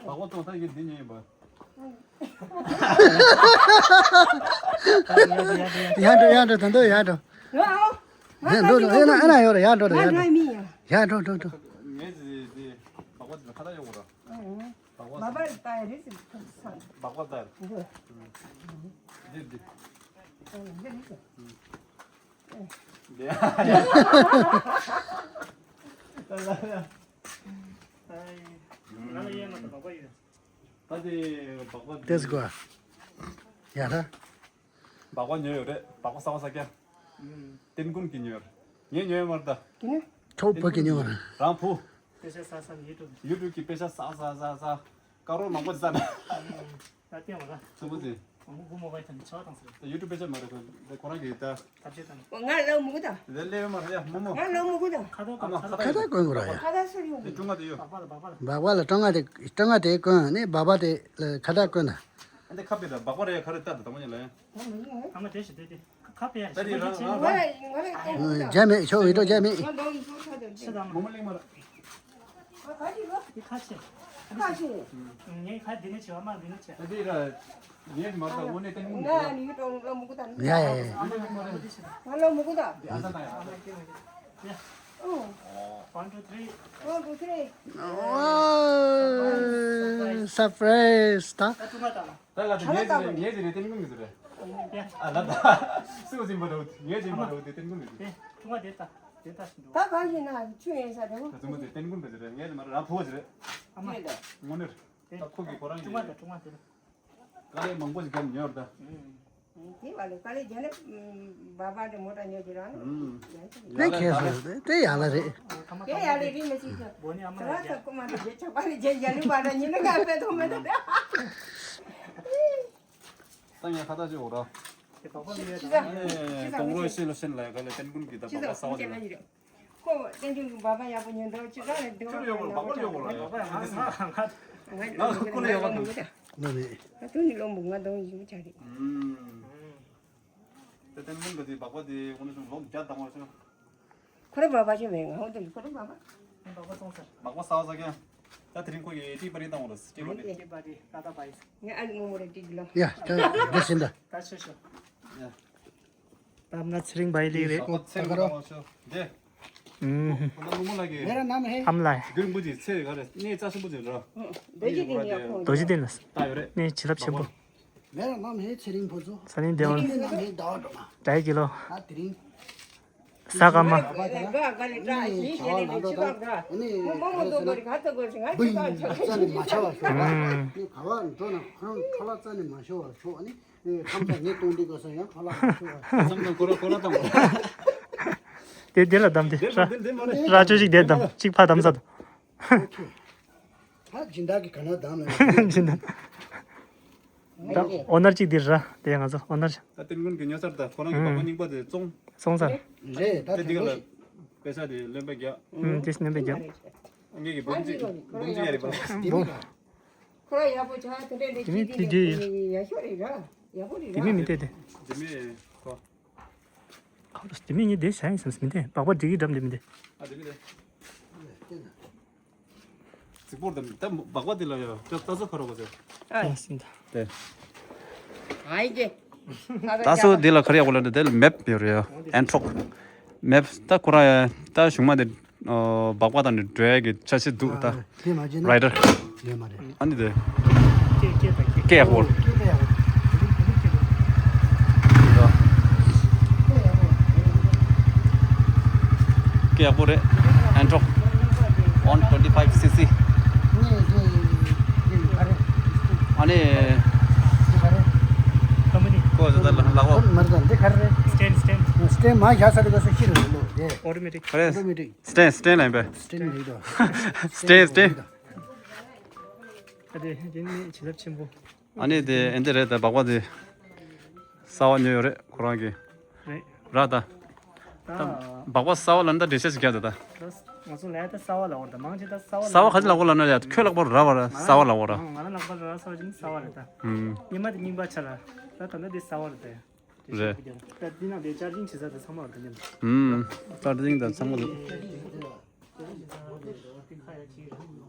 བག་པ་ཙོ་ད་ཡིན་འདི་ཉན་ཡིན་པ། ཡར་འགྲོ་ཡར་འགྲོ་ད་འདོད་ཡར་འགྲོ། ཡར་འགྲོ་ཡར་འགྲོ་ཡར་འགྲོ་ཡར་འགྲོ། ཡར་འགྲོ་འགྲོ་འགྲོ་འགྲོ། ངས་ཅི་ཅི་བག་པ་ཙོ་ཁ་ད་ཡོད་གོ་ར། བག་པ་ཙོ། ད་ཡ་རེད་ཟེར། བག་པ་ཙོ། འདི་འདི། འདི་རེད་ཟེར། ད་དེ་བག་པ་ཏེས་གོ། ཡ་ར། བག་པ་ཉོས་ཡོད་རེད། བག་པ་གསར་པ་ཟ་རྒྱུ། ཏན་ཀུན་གྱིས་ཉོས་ཡོད་རེད། ངས་ཉོས་ཡོད་མ་རེད་ད། ཁྱོད་བུ་གིས་ཉོས་རེད། རང་བུ། དཔེ་ཆ་ཟ་ཟ་ཡུ་ཊུབ། ཡུ་ཊུབ་གི་དཔེ་ཆ་ཟ་ཟ་ཟ་ཟ། དཀར་རོ་མང་པོ་ཟ་ན། ད་ལྟ་བ་ལ། ཚོ་བུ་ཟེར། ཨ་མོ་བུ་མོ་བའི་ཐོག་ནས་ཆོག་དང་ཟེར། ད་ཡུ་ཊུབ་དཔེ་ཆ་མ་རེད་ཁོ། ད་ཁོ་རང་གིས་ད། ཐབས་ཤེས་དང་། ང་ལོ་མུ་གུ་ད། ལེ་ལེ་མ་རེད་ཡ་མོ་མོ། ང་ལོ་མུ་གུ་ད། ཁ་ཐོག་ཨ་མ་ཁ་ཐོག་ཁ་ཐོག་གོན་དགོས་ར་ཡ། ཁ་ཐོག་སུ་ཡོང་། དེ་ཀྲུང་ག་དེ་ཡོད། བག་པ་ལ་བག་པ་ལ། བག་པ་ལ་ཀྲུང་ག་དེ་ཀྲུང་ག་དེ་གོན་ནི་བག་པ་དེ་ལ་ཁ་ཐོག་གོན་ན། ཨ་འདི་ཁ་པེ་ད་བག་པ་རེད་ཁ་རེད་ད་ད་དང་པོ་ཉིད་ལ་ཡ། ཨ་མ་དེ་ཞིག་དེ་དེ་ཁ་པེ་ཡ། ད་དེ་རང་རང་རང་། རྒྱ་མེད་ཆོ་བི་ཏོ་རྒྱ་མེད། ཤི་ད་མ། མོ་མོ་གླེང་མ་ར། ཁ་ཆེ། ཁ་ཆེ། ངས་ཁ་འདི་ནས་བྱེད་བ་མ་འདི་ནས་བྱེད། ད་འདི་ར། ངས་མ་ད་དངོས་གནས་ཏན་ཀུན་ང་ནི་ཏོང་ལོ་མུ་གུ་ད། ཡ་ཡ་ཡ། ང་ལོ་མུ་གུ་ད། འདི་ཨ་ད་ད་ཡ། One, two, three. One, two, three. ཨོ། སར་པ་རའི་ཛི་ད། ད་ང་ད་ད་ངས་ངས་ངས་ཏན་ཀུན་གི་ཟེར་རེད། ཨ་ལ་ད། སུ་ཟིན་པ་རེད། ངས་ཟིན་པ་རེད་ཏན་ཀུན་གི་ཟེར། ད་གང་ཞིག་ན་ཆུ་ཡིན་ས་རེད། ད་ཙུ་མོ་དེ་ཏན་ཀུན་གི་ཟེར་རེད། ངས་ཟིན་མ་རེད་རང་ཕོ་ཟེར་རེད། དངོས་གནས་རེད། ད་ཁོ་གིས་ཁོ་རང་གི། ཀྲུང་ཨ་དང་ཀྲུང་ཨ་དེ་ལ། དཀའ་ལས་མང་པོ་ཞིག་བརྒྱབ་ཉོས་རེད་ད། དེ་བ་ལས་དཀའ་ལས་བརྒྱབ་ནས་བ་བ་དེ་མོ་ཊ་ཉོས་ཀྱི་རང་ནས། དེ་ཁྱད་སོང་དེ་ཡག་ལ་རེད། དེ་ཡག་ལས་རེད་མི་སྲིད་ཀྱི། དེ་ར་ས་ཀུ་མ་དེ་རྗེས་ཆགས་པ་ལས་རྗེས་ཡ་ལུས་པ་ར་ཉིན་ནི་ང་དཔེ་ཐོག་མེད་དེ། ད་ངས་ཁ་བཏགས་ཅིག་འོ་ར། དེ་བག་པ་ལ་ཡོད་ད། ཨེ་དོང་རོ་ཤིན་ལོ་ཤིན་ལ་ཡ་ག་ལ་ཏན་ཀུན་གི་ད་བག་པ་གསར་པ་ལ། ཁོ་བསྟན་ཆུང་གི་བ་བ་ཡག་པོ་ཉོས་འདུག་ཅི་ག་ལ་འདུག་ཁྱོད་ཡོད་པ་བག་པ་ཡོད་པ་རེད། ང་ང་ང་ང་ང་ཁོ་ལ་ཡོད་པ་འདུག་ནི་ནི། ད་དུང་ནི་ལོ་མུ་ང་དང་ཡིན་ཆ་རེད། ད་ཏན་ཀུན་གི་དེ་བག་པ་དེ་འོ་ན་ཅུང་ལོ་བརྒྱ་དང་བ་ཅུང་། ཁོ་རེ་བ་བ་ཞིག་མེད་ང་འོ་དེ་ཁོ་རེ་བ་བ། ང་བག་པ་སོང་ཟེར། བག་པ་ཟ་ཟ་ཀྱང་། ད་དེ་རིང་ཁོ་ཡི་ཏི་པ་རི་དང་བ་རེད་ཏི་པ་རི། ཏི་པ་རི་ཀ་ད་པ་ཡིས། ངས་ཨ་ནི་མོ་མོ་རེ་ཏི་གི་ལོ། ཡ་ད་འདི་ཟིན་ད། ད་ཆོས་ཆོས། ཡ། ད་ང་ཚེ་རིང་བ་ཡི་ལིག་རེད། ཨོ་ཚེ་རིང་བ་ལོ་ཆོ། དེ། ཨུམ། ཁོ་ལ་མོ་མོ་ལ་གི། मेरा नाम है། ཨམ་ལ། དེ་རིང་པོ་ཅིག་ཚེ་རིང་ག་རེ་གནས་རྩ་ཆེན་པོ་ཅིག་རེད། རྡོ་རྗེ་གདན་ཡག་པོ། རྡོ་རྗེ་གདན་ལ། ད་ཡོད་རེད། གནས་བྱིན་རླབས་ཆེན་པོ། मेरा नाम है छेरिंग फोजो། ས་ནི་དེ་བ། मेरा नाम है दावा डोमा། ད་ཡི་གི་ལོ། ད་དེ་རིང་། ས་ཀ་མ། ག་ག་ལ་ཀྲ་ཞིག་ཞེ་ལེ་ལེ་ཆི་ཀ་ག་མོ་མོ་མོ་མོ་དོ་གོ་རི་ག་ཚ་གོ་རི་ང་ཆི་ཀ་ཆ་གོ་རི། རྩ་ནས་མ་ཤོར་བར་ཤོག་ཨུམ། ནི་ག་བ་འགྲོ་ན་ཁོ་རང་འཕྲོ་བརླག་རྩ་ནས་མ་ཤོར་བར་ཤོག་ནི། དེ་ཁམས་ཚང་ངས་གཏོང་འདི་ག་ས་ཡང་ཁ་ལག་མ་ཤོར་བ། ཁམས་ཚང་ཁོ་ར་ཁོ་ར་དང་། དེ་དེ་ལ་བསྡམས་ཏེ་ར། ར་ཅོ་ཅིག་དེ་བསྡམས་ཅིག་ཕ་བསྡམས་ས་དང་། ཨོ་ཁེ། ད་སྦྱིན་བདག་གི་ག་ན་བསྡམས་ལ། སྦྱིན་བདག་ད་ཨོ་ནར་གཅིག་འདིར་ར། དེ་ང་ཚོ་ཨོ་ནར། ད་ཏིན་ཀུན་གྱི་ཉོ་སར་ད་ཁོ་རང་གི་ཨང་། པགས་པ་རྙིང་པ་དེ་བཙོང་། བཙོང་ས། རེད་ད་དེ་དེ་འདི་ག་ལ་པེ་ས་དེ་ལོན་པ་རྒྱག་ཨང་། དེ་ལོན་པ་རྒྱག་ངེད་ཀྱི་འབུམ་གཅིག་འབུམ་གཅིག་ཡ་རེད་པ། འབུམ། ཁོ་ར་ཡག་པོ་ཆགས་དེ་འདྲས་ལས་དེ་མིན་དེ་རྒྱུ་ཡོད། ཡ་ཤོ་རེད་ར། ཡག་པོ་རེད་ར། དེ་མིན་མི་དེ་དེ། དེ་མིན་ཁོ། ཁ་རུ་དེ་མིན་ངས་དེ་བྱ་ཡིན་བསམ་མི་དེ་པགས་པ་འགྲིག་གི་འགྲམ་དེ་མི་དེ། ཨ་དེ་མིན་དེ། རྫིག་པོར་དང་ད་སྦག་སྦག་དེ་ལ་ཡ་ཅོག་ཙག་ཙག་ཁ་རོག་གོ་ཟེར། ཨ་སིན་ད། དེ། ཨ་ཡི་ཀེ། ད་སོ་དེ་ལ་ཁ་རེ་ཡག་པོ་ལ་འདི་དེ་ལ་མེབ་ཡོད་རེད་ཡ། ཨན་ཊོག་མེབ་ད་ཁོ་ར་ཡ་ད་གཞུང་མ་དེ་སྦག་སྦག་དང་ནི་འགྲོ་ཡ་གི་ཆ་ཤས་འདུག་ད། དེ་མ་བྱས་ན་རའི་ཌར། ལས་མ་རེད། ཨ་ནི་དེ། ཀེ་ཀེ་དང་ཀེ། ཀེ་ཡག་པོ། ཀེ་ཀེ་ཡག་པོ། ཀེ་ཡག་པོ་རེད། ཨན་ཊོག one twenty five cc། ཨ་ནི། ཀོ་ཟེར་ད་ལ་ལག་པ། མ་རེད་ད་འདི་ག་རེ་རེད། སི་ཊེན་སི་ཊེན། སི་ཊེན་མ་བཞག་ས་རེད་ག་སུ་ཤི་རེད་ལོ་དེ། ཨོ་ཊོ་མེ་ཊིག་ག་རེ། ཨོ་ཊོ་མེ་ཊིག་སི་ཊེན་སི་ཊེན་ལ་ཡིན་པས། སི་ཊེན་རེད་དོ། སི་ཊེན་སི་ཊེན། ཨ་དེ་དེ་ནི་བྱིན་རླབས་ཆེན་པོ། ཨ་ནི་དེ་ཨེ་འདི་རེད་ད་སྦག་སྦག་དེ། གསར་པ་ཉོས་ཡོད་རེད་ཁོ་རང་གི། རེད། ར་ད། ད། སྦག་སྦག་གསར་པ་ལ་ནི་ད་འགྲེལ་བཤད་ཞིག་རྒྱག་ད་ད། ད་ང་ཚོ་ལས་ད་གསར་པ་ལ་འོར་ད་མང་ཆེ་ད་གསར་པ་ལ། གསར་པ་ག་ཚོད་ལ་འོར་ལ་ན་ཡ་ཁྱོད་ལག་པར་ར་བ་ར་གསར་པ་ལ་འོར་ར། ང་ལ་ལག་པར་ར་གསར་པ་ཅིག་གསར་པ་རེད་ད། ཨུམ། ཉི་མ་དེ་རྙིང་པ་ཆ་ར། ད་ད་ནི་དེ་གསར་པ་རེད་ད། རེད། ད་འདི་ནང་དེ་ཅར་ཇིང་བྱེད་ས་དེ་ཚང་མ་རེད་ད་ཉམས། ཨུམ། ཅར་ཇིང་དང་ཚང་མ་རེད།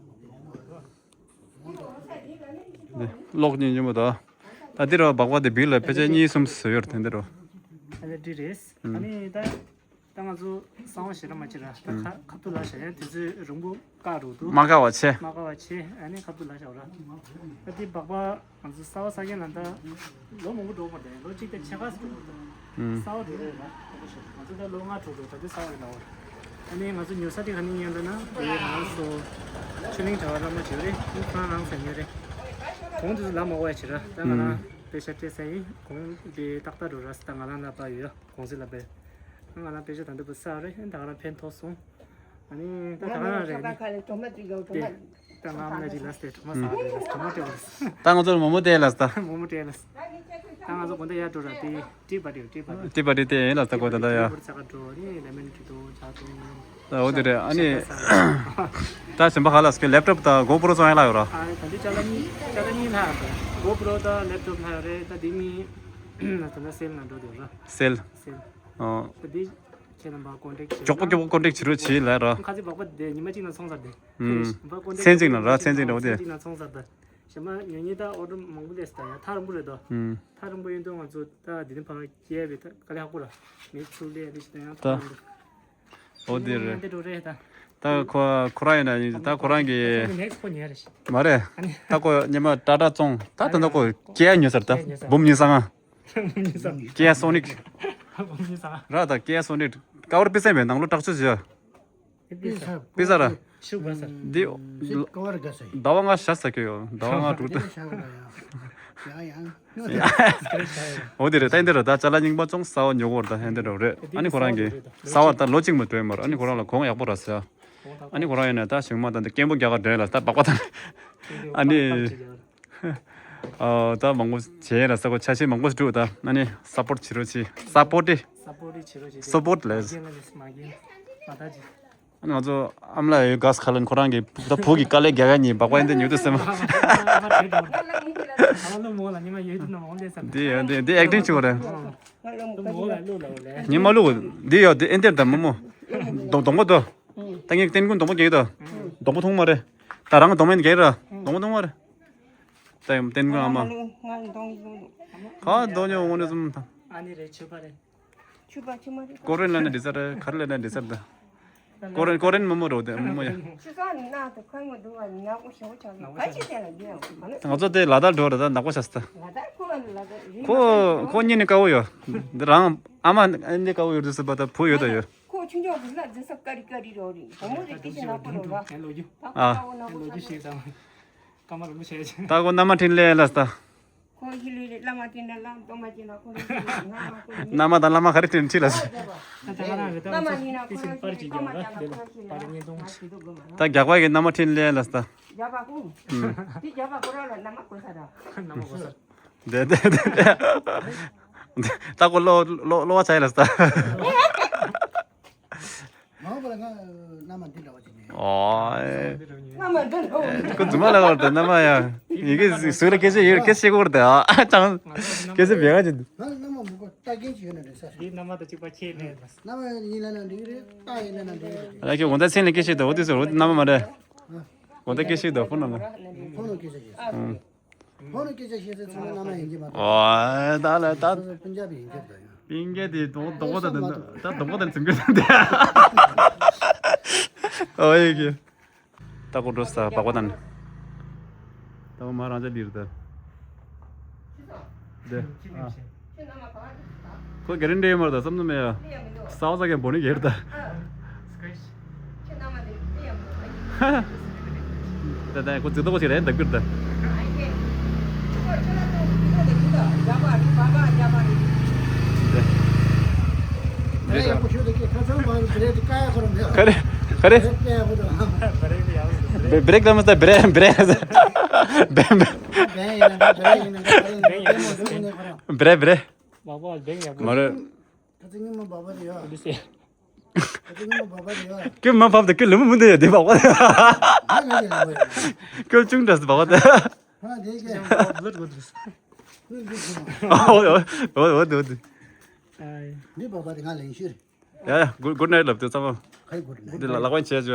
གློག་བརྙན་ཉིན་མོ་དང་། ད་འདི་ར་སྦག་སྦག་དེ་བིལ་ལ་ཕལ་ཆེར་གཉིས་གསུམ་ཟེར་ཡོད་རེད་དེ་འདི་ར། ཨ་ནི་འདི་རེད། ཨ་ནི་ད་ད་ང་ཚོ་གསང་བ་ཞེ་དྲག་མ་བྱེད་ར་ད་ཁ་ཁ་ཐུག་ལ་བྱ་ཡ་དུས་ཚོད་རིང་པོ་བཀག་འགྲོ་འདུག་མ་བཀག་པ་བྱས། མ་བཀག་པ་བྱས་ཨ་ནི་ཁ་ཐུག་ལ་བྱ་ར། ད་འདི་སྦག་སྦག་ང་ཚོ་གསར་པ་ས་ཁན་ལ་ད་ལོ་མང་པོ་འགྲོ་མ་རེད། ལོ་གཅིག་དང་ཕྱེད་ཀ་ཙམ་འགྲོ་འདུག་ཨུམ། གསར་པ་འགྲོ་རེད་ལ། ང་ཚོ་ད་ལོ་ལྔ་དྲུག་འགྲོ་ད་དུས་གསར་པ་རེད་ལ་འོ། ཨ་ནི་ང་ཚོ་ཉོ་ས་དེ་ག་ནས་ཉོས་འདུག་ན་དེ་ང་ཚོ་ཆོས་གླིང་གྲྭ་པ་བླ་མ་བྱེད་རེད། ཁོང་རང་རང་ས་ཉོས་རེད། གོང་དུ་ལ་མ་འོ་ཡ་བྱེད་ར་ད་ང་རང་ཨུམ། པེ་ཤ་སྤྲད་ས་ཡིན། གོང་དེ་ཏག་ཏག་འགྲོ་ར་ད་ང་རང་ལ་པ་ཡོད་གོང་ཚེ་ལ་པའི། ང་རང་པེ་ཤ་ད་འདི་པོ་ས་རེད་ད་ང་རང་ཕན་ཐོགས་སོང་། ཨ་ནི་ད་ད་ང་རང་རེད་ནི། ཁ་ལ་གྲོ་མ་བཙུགས་ཡོད་གྲོ་མ། ད་ང་ཨ་མ་ན་ཅིག་ལ་སྟེ་གྲོ་མ་ཟ་རེད་ལ་གྲོ་མ་སྤྲད་པ་རེད། ད་ང་ཚོར་མོག་མོག་སྟེར་ལ་ད། མོག་མོག་སྤྲད་ལ། ད་ང་ཚོ་དགོང་དག་ཡར་འགྲོ་ར་དེ་ཏི་པ་ཏི་ཏི་པ་ཏི། ཏི་པ་ཏི་དེ་ཡིན་ལ་ད་གོ་ད་ད་ཡ། ཏི་པ་ཏི་ཚ་ག་འགྲོ་ནི་ལེ་མོན་ཁྲི་དོ་ཇ་དོ་ནི། ད་འོ་དེ་རེད་ཨ་ནི། ད་གཞན་པ་ག་ལ་སྐྱེ་ལེབ་ཊོབ་དང་གོ་པྲོ་ཚོ་ཡང་ལ་ཡོད་ར། ཨ་ད་འདི་ཅ་ལ་གཉིས་ཅ་ལ་གཉིས་ལྷག་ཡོད་ར། གོ་པྲོ་དང་ལེབ་ཊོབ་ལྷག་ཡོད་རེད། ད་འདི་གཉིས་ད་ད་སེལ་ན་འགྲོ་དེ་ར། སེལ། སེལ། ཨོ། ད་འདི་ཁྱེད་རྣམ་པ་ཀོན་ཊེག་བྱེད་མགྱོགས་པོ་མགྱོགས་པོ་ཀོན་ཊེག་བྱེད་རོགས་བྱེད་ལ་ར། ཁ་ཚིག་སྦག་སྦག་དེ་ཉི་མ་གཅིག་ནང་ཚོང་ཚར་དེ། ཨུམ། མཚན་གཅིག་ན་ར་མཚན་གཅིག་ན་འོ་དེ། མཚན་གཅིག་ན་ཚོང་ཚར་དེ། གཞན་མ་ཉོ་ཉོ་ད་ཨོ་ཌར་མང་པོ་སླེབས་སོང་ད་ཡ་ཐག་རིང་པོ་རེད་དོ། ཨུམ། ཐག་རིང་པོ་ཡིན་དུས་ང་ཚོ་ད་འདི་ནས་ཕར་སྐྱེལ་བའི་ཐག་དཀའ་ལས་ཁག་པོ་ར། མི་ཚུར་སླེབས་འདི་ཞིག་ད་ཡང་ཐག་རིང་པོ། འོ་དེ་རེད། འདི་འགྲོ་རེད་ད། ད་ཁོ་ཁོ་རང་ཡིན་ན་ཡིན་ད་ཁོ་རང་གི་ནེག་སི་ཁོ་ཉལ་རེད་ཤི། མ་རེད། ད་ཁོ་ཉི་མ་ཏྲ་ཏྲ་བཙོང་ད་ད་ད་ཁོ་སྐྱེལ་ཉོ་ཟེར་ད་སྐྱེལ་ཉོ་ཟེར། འབུམ་ཉི་ཤུ་རྩ་ལྔ། འབུམ་ཉི་ཤུ་རྩ་ལྔ། སྐྱེལ་སོ་ནིག་ར་ད་སྐྱེལ་སོ་ནིག་ཀ་བར་པི་སེ་མེད་ནང་ལོ་དྲག་ཆུ་ཟེར། པི་ས་པི་ས་ར། ཤུག་པ་ས། འདི་ཀ་བར་དགའ་ས་ཡིན། ཟླ་བ་ལྔ་བཞག་ས་ཁྱོད་ཡོད་ཟླ་བ་ལྔ་དྲུག་ད། འོ་དེ་རེད་ད་འདི་ར་ད་ཅ་ལག་རྙིང་པ་ཅུང་གསར་པ་ཉོ་གོ་ར་ད་ཧན་དེ་ར་རེད། ཨ་ནི་ཁོ་རང་གི་གསར་པ་ད་ལོ་གཅིག་མ་འགྲོ་ཡ་མ་རེད། ཨ་ནི་ཁོ་རང་ལ་གོང་ཡག་པོ་ར་ཟེར། ཨ་ནི་ཁོ་རང་ཡིན་ན་ད་ཞིང་མ་ད་འདི་སྐད་འབོད་རྒྱག་ག་འགྲོ་ཡ་ལ་ད་སྦག་པ་ད། ཨ་ནི། ཨ་ད་མང་པོ་བྱས་ལ་ས་གོ་ཆ་ཤས་མང་པོ་འགྲོ་ད་ཨ་ནི་སཔོར་ཊི་བྱེད་རོགས་བྱེད། སཔོར་ཊི། སཔོར་ཊི་བྱེད་རོགས་བྱེད། སཔོར་ཊི་ལས། མ་རྒན་ལ་ལས་མ་རྒན་ལ་མ་ད་ཅི། ང་ཚོ་ཨམ་ལ་ཡོད་ག་ས་ཁ་ལན་ཁོ་རང་གི་ད་བུ་གི་དཀའ་ལས་རྒྱག་ཡ་ཉིན་སྦག་པ་ཨེ་འདི་ཉོ་དུ་སེམས། འདི་ཡ་འདི་འདི་ཨེག་ཊིང་བྱེད་དགོས་རེད། ཉི་མ་ལུག་འདི་ཡ་འདི་ཨེ་འདི་ད་མོ་མོ། གདོང་གདོང་པོ་དོ། ད་ངས་ཏན་ཀུན་གདོང་པོ་རྒྱག་དོ། གདོང་པོ་མཐོང་མ་རེད། ད་རང་གདོང་མེད་རྒྱག་ར། གདོང་པོ་མཐོང་མ་རེད། ད་ཡང་ཏན་ཀུན་ཨ་མ། ག་གདོང་ཉོ་འོང་ནས་ཙམ་ད། ཨ་ནི་རེད་ཆོས་པ་རེད། ཆུ་པ་ཆུ་མ་རེད། ཀོ་རེན་ལ་ནི་འདི་ཚར་ག་རེ་ལ་ནི་འདི་ཚར་ད། ཀོ་རེན་ཀོ་རེན་མོ་མོ་རོ་དེ་མོ་མོ་ཡ། ཆུ་ས་ནི་ན་དུ་ཁོན་མོ་དུ་བ་ནག་པོ་ཞོ་ཆ་ནི་ག་ཅི་དེ་ལ་ཡོད་ཡང་ང་ཚོ་དེ་ལ་དྭགས་འགྲོ་ར་ད་ནག་པོ་ཆ་སི་ད། ལ་དྭགས་ཁོ་ལ་ལ་དྭགས་རི་ཁོ་ཁོ་གཉིས་ནི་དཀར་པོ་ཡོད། འདི་རང་ཨ་མ་ཨ་ནི་དཀར་པོ་ཡོད་དུ་སི་པ་ད་བུ་ཡོད་ད་ཡོད། ཁོ་ཆུང་ཆུང་གི་ལ་འཛིན་ས་ཀ་རི་ཀ་རི་རོ་རི་བུ་མོ་རི་ཏི་ཤི་ནག་པོ་རོ་ར། ཨ། ལོ་རྒྱུས་ཤིག་དང་། ཀ་མ་རུ་མོ་བྱས་ཅིང་། ད་ཁོ་མནའ་མ་འཕྲིན་ལས་ལ་སི་ད། ཁོང་ཁྱི་ལུས་རེད། བླ་མ་བསྟེན་ན་བླ་མ། གཏོར་མ་བྱེད་ན་ཁོ་རེ་ཁྱི་ལུས། ང་མ་ཁོ་རེ། མནའ་མ་དང་བླ་མ་ག་རེ་བསྟེན་ཁྲིད་ལ་ཟེར། ད་ད་ག་རང་རེད། ད་བླ་མ་ཡིན་ན་ཁོ་རང་ཁྱི་ལུས། གཏོར་མ་བྱེད་ན་ཁོ་རང་ཁྱི་ལུས། ང་ཁྱི་ལུས་དགོས་མ་རེད། ད་རྒྱག་པ་གི་མནའ་མ་ཁྲིད་ལས་ལ་ཟེར། རྒྱག་པ་ཁོ། དེ་རྒྱག་པ་ཁོ་རང་ལ་མནའ་མ་དགོས་ས་ར། མནའ་མ་དགོས་ས། དེ་དེ་དེ་ད་ཁོ་ལོ་ལོ་ལོ་བ་ཆ་ཡི་ལ་ཟེར། མ་འོངས་པ་ལ་ང་མནའ་མ་འདི་འདྲ་བ་ཅིག་ནས། ཨོ། མནའ་མ་འདི་འདྲ་བ། ཁོ་རྫུན་མ་ལ་བར་དུ་མནའ་མ་ཡ། ཡི་གེ་ཟུར་ལ་སྐད་ཆ་ཡོད། སྐད་ཆ་གོ་ར་དེ་ཨ་ཅང་། སྐད་ཆ་བེ་ག་ཅི། ང་མནའ་མ་མི་དགོས། རྟ་རྒན་ཅིག་ཡོད་ན་འགྲིག་ས། དེ་མནའ་མ་དང་གཅིག་པ་ཁྱེད་ལས་མ། མནའ་མ་ཡིན་ན་ན་འགྲིག་རེད། རྟ་ཡིན་ན་ན་འགྲིག་རེད། ཨ་ཁྱེད་འོ་ད་མཚན་ལ་སྐད་ཆ་དེ་འོ་དེ་ཟེར། འོ་དེ་མནའ་མ་མ་རེད། འོ་ད་སྐད་ཆ་དེ་ཕོ་ན་ན། ཕོ་ན་སྐད་ཆ་ཡོད། ཨང་། ཁོང་ལ་སྐད་ཆ་བཤད་ཚེ་ཚང་མ་མནའ་མ་ཡིན་གྱི་མ་རེད། ཨོ་ད་ལ་ད། སོ་སོ་སྤུན་ཀྱག་པའི་ཡིན་གྱི་རེད་ཡང་། སྤུན་ཀྱག་དེ་རྡོག་རྡོག་པོ་དང་ད་རྡོག་པོ་དང་འཛིང་གི་རེད་དེ། ཨོ་ཡེ་གི། ད་ཁོ་འགྲོ་ས་སྦག་པ་དང་། ད་ཁོ་མ་རང་ཅག་འདིར་ད། དེ། ཨ། ཁོ་ག་རེ་འདྲ་ཡོད་མ་རེད་ད་བསམ་ཚུལ་མེད་ཡ། ས་བ་ས་གན་བོ་ནི་གེར་ད། ད་ད་ཁོ་ཙི་ཏོ་ཁོ་ཞིག་རེད་འདབ་ཀྱི་རེད་ད། ག་རེ། ག་རེ། བེ་རེག་ལ་མ་ད་བེ་རེག་བེ་རེག་བེ་རེག་བེ་རེག་བེ་རེག། མ་རེད། ཁ་ཚིག་ཉི་མ་བག་པ་རེད་ཡ། ཁ་ཚིག་ཉི་མ་བག་པ་རེད་ཡ། ཁྱོད་མ་བབ་ད་ཁྱོད་ལུམ་མི་འདུག་ཡ་དེ་བག་པ་རེད། ང་ལ་ཡ་ལ་བ་ཡ། ཁྱོད་ཅུང་འདྲ་སི་བག་པ་རེད། ང་དེ་ག་ལ་བ་རེད། འོ་འོ་འོ་འོ་འོ། འདི་བག་པ་རེད། ང་ལེན་ཤུར། ཡ་ཡ་good good night ལབ་དུས་ཚང་མ། ཁ་ཡི་good night། འདི་ལ་ལག་པ་བྱས་བྱོས།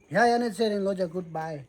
ཡ་ཡ་ནས་ཚེ་རིང་ལོ་བརྒྱ་good bye།